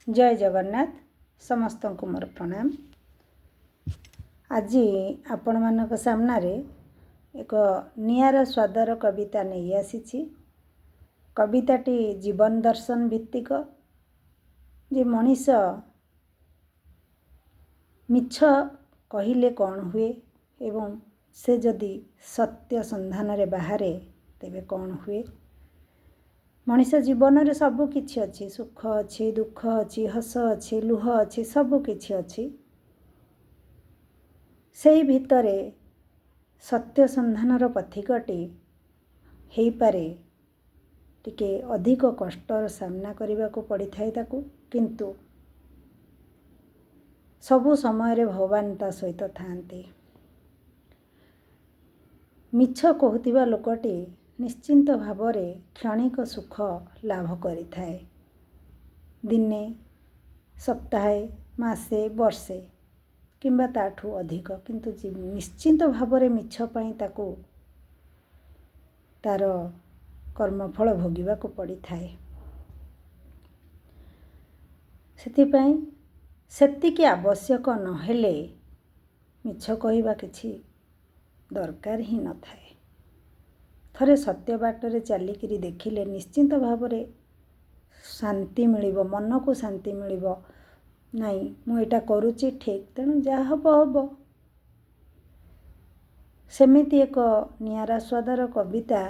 ଜୟ ଜଗନ୍ନାଥ। ସମସ୍ତଙ୍କୁ ମୋର ପ୍ରଣାମ। ଆଜି ଆପଣମାନଙ୍କ ସାମ୍ନାରେ ଏକ ନିଆରା ସ୍ୱାଦର କବିତା ନେଇ ଆସିଛି। କବିତାଟି ଜୀବନ ଦର୍ଶନ ଭିତ୍ତିକ ଯେ ମଣିଷ ମିଛ କହିଲେ କ'ଣ ହୁଏ ଏବଂ ସେ ଯଦି ସତ୍ୟ ସନ୍ଧାନରେ ବାହାରେ ତେବେ କ'ଣ ହୁଏ। ମଣିଷ ଜୀବନରେ ସବୁ କିଛି ଅଛି, ସୁଖ ଅଛି, ଦୁଃଖ ଅଛି, ହସ ଅଛି, ଲୁହ ଅଛି, ସବୁ କିଛି ଅଛି। ସେଇ ଭିତରେ ସତ୍ୟ ସନ୍ଧାନର ପଥିକଟି ହେଇପାରେ ଟିକେ ଅଧିକ କଷ୍ଟର ସାମ୍ନା କରିବାକୁ ପଡ଼ିଥାଏ ତାକୁ, କିନ୍ତୁ ସବୁ ସମୟରେ ଭଗବାନ ତା ସହିତ ଥାଆନ୍ତି। ମିଛ କହୁଥିବା ଲୋକଟି ନିଶ୍ଚିନ୍ତ ଭାବରେ କ୍ଷଣିକ ସୁଖ ଲାଭ କରିଥାଏ, ଦିନେ, ସପ୍ତାହେ, ମାସେ, ବର୍ଷେ କିମ୍ବା ତାଠୁ ଅଧିକ, କିନ୍ତୁ ନିଶ୍ଚିନ୍ତ ଭାବରେ ମିଛ ପାଇଁ ତାକୁ ତାର କର୍ମଫଳ ଭୋଗିବାକୁ ପଡ଼ିଥାଏ। ସେଥିପାଇଁ ସେତିକି ଆବଶ୍ୟକ ନହେଲେ ମିଛ କହିବା କିଛି ଦରକାର ହିଁ ନଥାଏ। ଥରେ ସତ୍ୟ ବାଟରେ ଚାଲିକିରି ଦେଖିଲେ ନିଶ୍ଚିନ୍ତ ଭାବରେ ଶାନ୍ତି ମିଳିବ, ମନକୁ ଶାନ୍ତି ମିଳିବ। ନାଇଁ, ମୁଁ ଏଇଟା କରୁଛି ଠିକ୍, ତେଣୁ ଯାହା ହେବ ହେବ। ସେମିତି ଏକ ନିଆରା ସ୍ୱାଦର କବିତା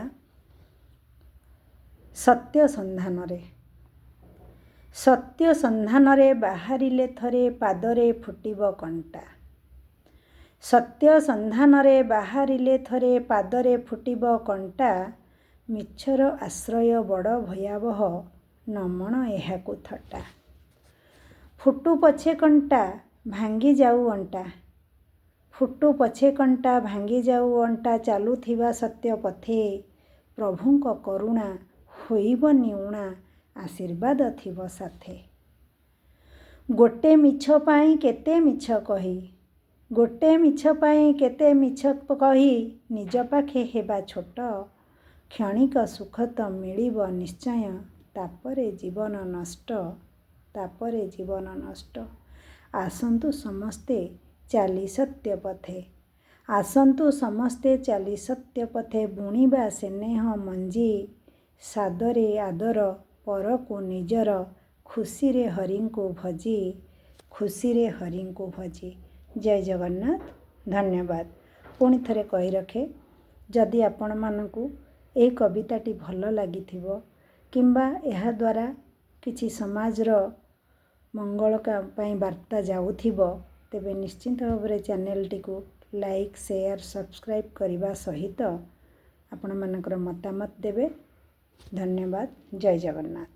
ସତ୍ୟ ସନ୍ଧାନରେ। ସତ୍ୟ ସନ୍ଧାନରେ ବାହାରିଲେ ଥରେ ପାଦରେ ଫୁଟିବ କଣ୍ଟା। ସତ୍ୟ ସନ୍ଧାନରେ ବାହାରିଲେ ଥରେ ପାଦରେ ଫୁଟିବ କଣ୍ଟା। ମିଛର ଆଶ୍ରୟ ବଡ଼ ଭୟାବହ, ନମଣ ଏହାକୁ ଥଟ୍ଟା। ଫୁଟୁ ପଛେ କଣ୍ଟା ଭାଙ୍ଗି ଯାଉ ଅଣ୍ଟା, ଫୁଟୁ ପଛେ କଣ୍ଟା ଭାଙ୍ଗି ଯାଉ ଅଣ୍ଟା, ଚାଲୁଥିବା ସତ୍ୟ ପଥେ। ପ୍ରଭୁଙ୍କ କରୁଣା ହୋଇବନି ଊଣା, ଆଶୀର୍ବାଦ ଥିବ ସାଥେ। ଗୋଟେ ମିଛ ପାଇଁ କେତେ ମିଛ କହି, ଗୋଟେ ମିଛ ପାଇଁ କେତେ ମିଛ କହି ନିଜ ପାଖେ ହେବା ଛୋଟ। କ୍ଷଣିକ ସୁଖ ତ ମିଳିବ ନିଶ୍ଚୟ, ତାପରେ ଜୀବନ ନଷ୍ଟ, ତାପରେ ଜୀବନ ନଷ୍ଟ। ଆସନ୍ତୁ ସମସ୍ତେ ଚାଲି ସତ୍ୟ ପଥେ, ଆସନ୍ତୁ ସମସ୍ତେ ଚାଲି ସତ୍ୟ ପଥେ, ବୁଣିବା ସ୍ନେହ ମଞ୍ଜି। ସାଦରେ ଆଦର ପରକୁ ନିଜର, ଖୁସିରେ ହରିଙ୍କୁ ଭଜି, ଖୁସିରେ ହରିଙ୍କୁ ଭଜି। ଜୟ ଜଗନ୍ନାଥ, ଧନ୍ୟବାଦ। ପୁଣି ଥରେ କହି ରଖେ, ଯଦି ଆପଣମାନଙ୍କୁ ଏହି କବିତାଟି ଭଲ ଲାଗିଥିବ କିମ୍ବା ଏହାଦ୍ୱାରା କିଛି ସମାଜର ମଙ୍ଗଳ ପାଇଁ ବାର୍ତ୍ତା ଯାଉଥିବ, ତେବେ ନିଶ୍ଚିନ୍ତ ଭାବରେ ଚ୍ୟାନେଲଟିକୁ ଲାଇକ୍, ସେୟାର, ସବସ୍କ୍ରାଇବ୍ କରିବା ସହିତ ଆପଣମାନଙ୍କର ମତାମତ ଦେବେ। ଧନ୍ୟବାଦ, ଜୟ ଜଗନ୍ନାଥ।